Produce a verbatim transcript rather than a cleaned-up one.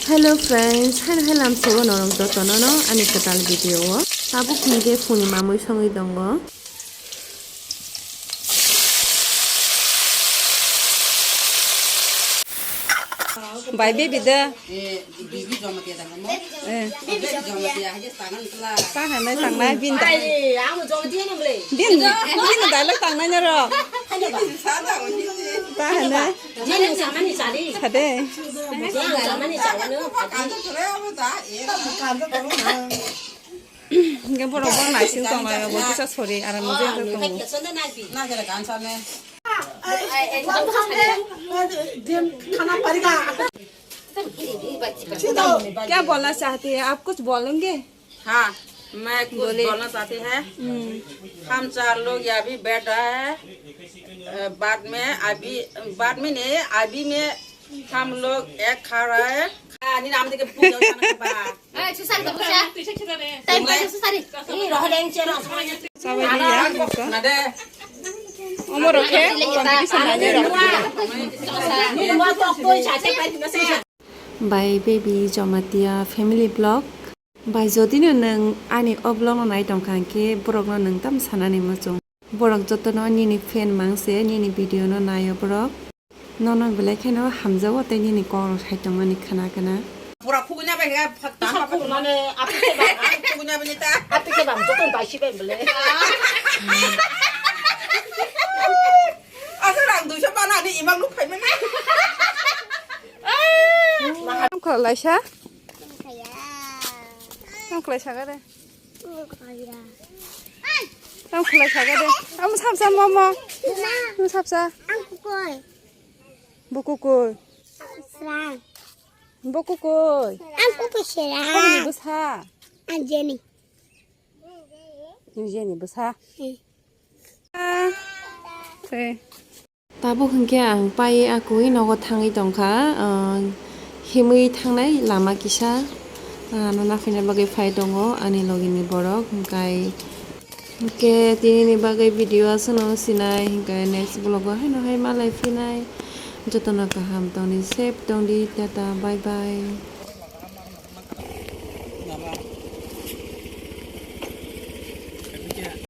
Hello friends, haino hai lamsogo norok jotono no ani kwtal video o. Tabuk hwnkhe phunima mui songwi tongo. Bai baby da. Eh, bibi joma tiya tangmo. Eh. Bibi joma tiya haje tangan kela. Ta hanai tangnai bin da. Ai, amo joma tiya nang le. Bin, bin da lo tangnai naro. Haje ba. Sada o ni. Ta hanai. Jani samani sari. Sade. Jani samani sari no. Kanto kore amo da. Eh. Kanto kore na. Hingke borok bo naising tonglaio, bo kisa sori, aro mujung tongo. क्या बोलना चाहती है आप? कुछ बोलेंगे? हाँ, मैं कुछ बोले। बोलना चाहती है। हम्म। हम चार लोग यहाँ भी बैठ रहा है। अ, बाद में अभी, बाद में नहीं, अभी में हम लोग एक खा रहा है। Ah, ni nam deke puja sana ba. Eh, susari to puja. Time pa susari. Ni roh deng chero. Sabai ni ya, masa. Nade. Omo rokhe, competition nai rok. Ni mo to koi cha cha pa ni se. Bai baby Jamatia family vlog. Bai jodi no nwng ani o vlog no nai tongkha hwnkhe borok no nwng tam sanani muchung. Borok jotono nini fan mangse nini video no naio borok. Nono belai kheno hamjago tei nini kok rok sai tongmani khna khna. Pura khugui na bai ga, phak ta. Khugui mane, apik ke bang. Khugui na bai ta. Apik ke bang, jotong bai si bai bele. Asa rang duisa bana ni imang nuk phai mane. Ang khwlai sa? Ang khwlai sa gare. Ang khwlai sa gare. Ang sapsa momo. Ang sapsa. Ang kukoi. Bukukoi. Srang. Bukukoi. Ang kukoi srang. Ang bwsa. Ang Jenny. Ang Jenny bwsa. Hmm. Ah. Hey. Tabuk hwnkhe ang pai akui nogo thangwi tongkha, ah, himwi thangnai lama kisa, ah, ano naphaina bagwi phai tongo ani logini borok, hwnkhe, hwnkhe tinini bagwi video aswkno sinai, hwnkhe next vlog o haino hai malai phinai, jotono kaham tongdi, safe tongdi, tata, bye bye.